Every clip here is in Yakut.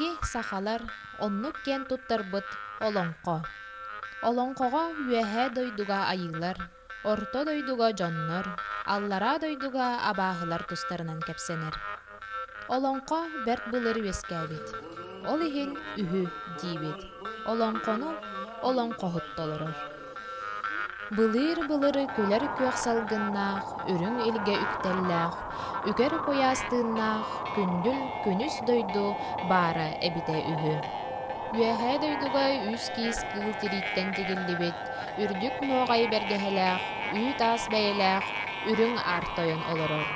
Биһиги, сахалар, оннук киэн туттарбыт олоҥхо. Олоҥхоҕо үөһээ дойдуга айыылар, орто дойдуга дьоннор, аллараа дойдуга абааһылар тустарынан кэпсэнэр. Олоҥхо бэрт былыр үөскээбит. Ол иһин үһү диибит. Олоҥхону олоҥхоһут толорор. Былыыр-былыр күлэр күөх салгыннаах, үрүҥ илгэ үктэллээх, үкэр куйаас тыыннаах күндүл күнүс дойду баара эбитэ үһү. Үөһээ дойдуга үс киис кыыл тирииттэн тигиллибит, үрдүк нуоҕай бэргэһэлээх, үүт-аас бэйэлээх үрүҥ аар тойон олорор.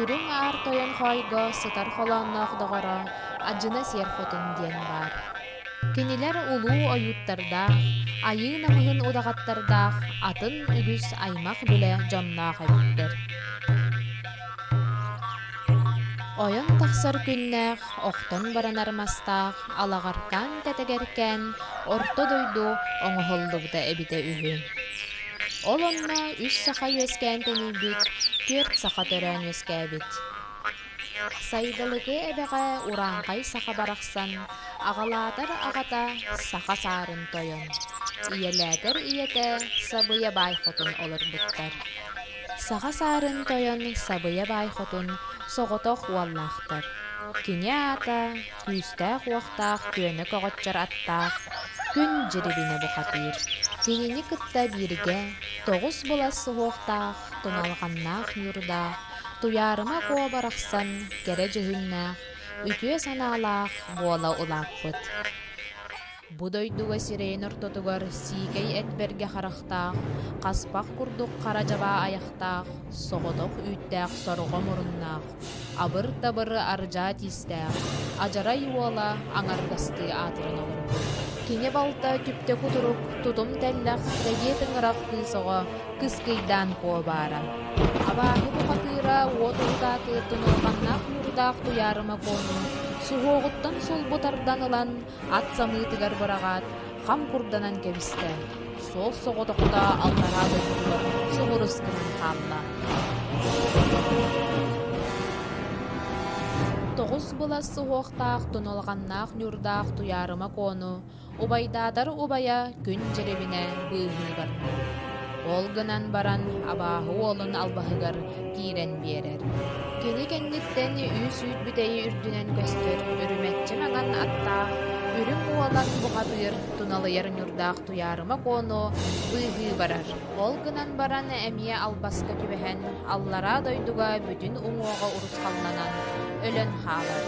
Үрүҥ аар тойон хоойго сытар холоонноох доҕоро Адьына Сиэр Хотун диэн баар. Кинилэр улуу ойууттардаах, айыы намыһын удаҕаттардаах атын үгүс аймах-билэ дьонноох эбиттэр. Ойон тахсар күннээх, охтон баранар мастаах, алаҕаркаан тэтэгэркээн орто дойду оҥоһуллубута эбитэ үһү. Ол онно үс саха үөскээн тэнийбит, түөрт саха төрөөн үөскээбит. Сайдалыкы эбэҕэ урааҥхай саха барахсан, аҕалаатар аҕата саха саарын тойон, ийэлээтэр ийэтэ Сабыйа баай хотун олорбуттар. Саха саарын тойон Сабыйа баай хотун соҕотох уоллаахтар. Кини аата күүстээх-уохтаах күөнэ көҕөччөр аттаах Күн Дьирибинэ бухатыыр. Кинини кытта бииргэ тоҕус былас суһуохтаах, туналҕаннаах ньуурдаах, Туйаарыма Куо барахсан кэрэ дьүһүннээх, үтүө санаалаах буола улааппыт. Бу дойдуга сирэйин ортотугар сиикэй эт бэргэ харахтаах, хаспах курдук хара дьабаа айахтаах, соҕотох үүттээх сорҕо муруннаах, абыр-табыр ардьаа тиистээх, адьарай уола аҥардастыы аатыран олорбут. Кини балта түптэ кутурук, тутум тэллэх, дэгиэ тыҥырах кыыс оҕо кыскыйдаан куо баара. Абааһы бухатыыра уот уһутаакы тунулҕаннаах ньуурдаах Туйаарыма Куону суһуоҕуттан сулбу тардан ылан ат самыытыгар быраҕаат, хам курданан кэбистэ, суол соҕотохто аллараа дойдутугар суҥурус гынан хаалла. Тоҕус былас суһуохтаах тунулҕаннаах ньуурдаах Туйаарыма Куону Убайдаатар убайа күн дьирибинэ быыһыы барда. Ол гынан баран абааһы уолун албаһыгар киирэн биэрэр. Кини кэнниттэн үс үүт бүтэйи үрдүнэн көстөр үрүмэччи маҥан аттаах, үрүҥ уолан бухатыыр туналыйар ньурдаах Туйаарыма Куону быыһыы барар. Ол гынан баран эмиэ албаска түбэһэн, аллараа дойдуга бүтүн уҥуоҕа урусхалланан, өлөн хаалар.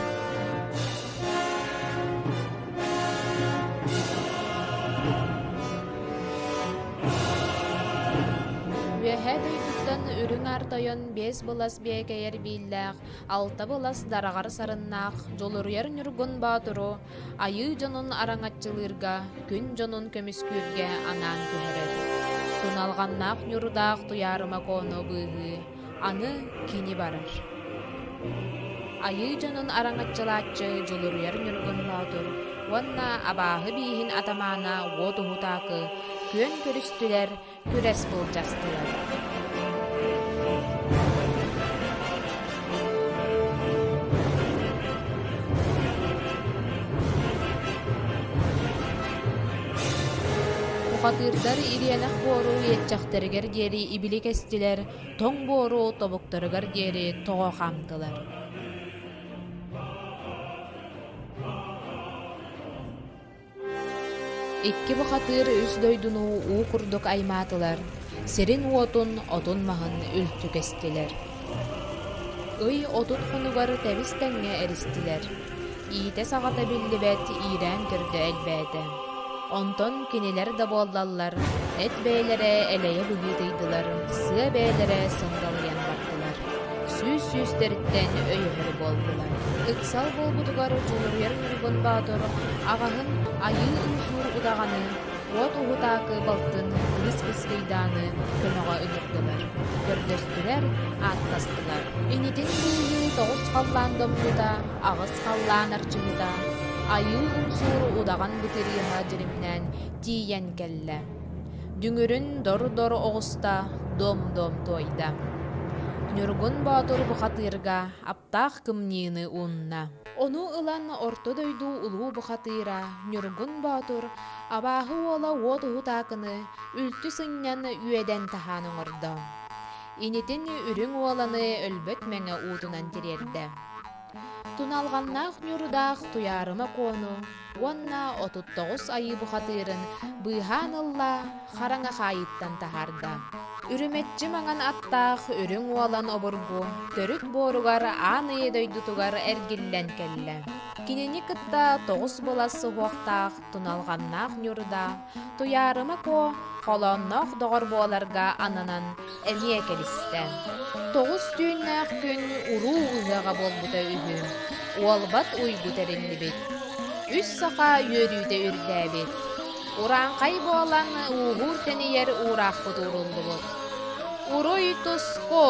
Үөһээ дойдуттан Үрүҥ Аар Тойон биэс былас биэкэйэр бииллээх, алта былас дараҕар сарыннаах Дьулуруйар Ньургун Боотуру айыы дьонун араҥаччылыырга, күн дьонун көмүскүүргэ анаан түһэрэр. Туналҕаннаах ньурудаах Туйаарыма Куону быыһыы Аны кини барар. Айыы дьонун араҥаччылааччы Дьулуруйар Ньургун Боотур уонна абааһы бииһин атамаана Уот Уһутаакы күөн көрүстүлэр, күрэс былдьастылар. Бухатыырдар ириэнэх буору иэччэхтэригэр диэри ибили кэстилэр, тоҥ буору тобуктарыгар диэри тоҕо хаамтылар. Икки бухатыыр үс дойдуну уу курдук аймаатылар, сирин-уотун, отун-маһын үлтү кэстилэр. Ый 30 хонугар тэбис-тэҥҥэ эристилэр. Иитэ-саҕата биллибэт иирээн төрдө элбээтэ. Онтон кинилэр да буоллаллар, эт бэйэлэрэ элэйэ быһыытыйдылар, сыа бэйэлэрэ сындалыйан бардылар. Сүүс сүүстэриттэн өйөһөр буоллулар. Ыксал буолбутугар Дьулуруйар Ньургун Боотур аҕаһын Айыы Умсуур удаҕаны Уот Уһутаакы балтын Кыыс Кыскыйдааны көмөҕө ыҥырдылар, көрдөстүлэр, ааттастылар. Инитин быыһыы тоҕус халлаан домнута, аҕыс халлаан арчыһыта, Айыы Умсуур удаҕан бытырыыһа дьиримнээн тиийэн кэллэ. Дүҥүрүн дор-дор оҕуста, дом-дом туойда. Ньургун Боотур бухатыырга аптаах кымньыыны уунна. Ону ылан орто дойду улуу бухатыыра Ньургун Боотур абааһы уола Уот Уһутаакыны үлтү сынньан үөдэн таһаан оҥордо. Инитин Үрүҥ Уоланы өлбөт мэҥэ уутунан тириэрдэ. Туналҕаннаах Ньурудаах Туйаарыма Куону уонна 39 айыы бухатыырын быыһаан ылла, хараҥа хаайыттан таһаарда. Үрүмэччи маҥан аттаах Үрүҥ Уолан обургу төрүт буоругар аан ийэ дойдутугар эргиллэн кэллэ. Кинини кытта тоҕус былас суһуохтаах Туналҕаннаах Ньурда, Туйаарыма Куо холоонноох доҕор буоларга ананан эмиэ кэлистэ. Тоҕус түүннээх күн уруу ыһыаҕа буолбута үһү. Уолбат уйгу тэриллибит. Үс саха үөрүүтэ үрдээбит. Урааҥхай буолан ууһуур-тэнийэр уураахпыт ууруллубут. Уруй туску!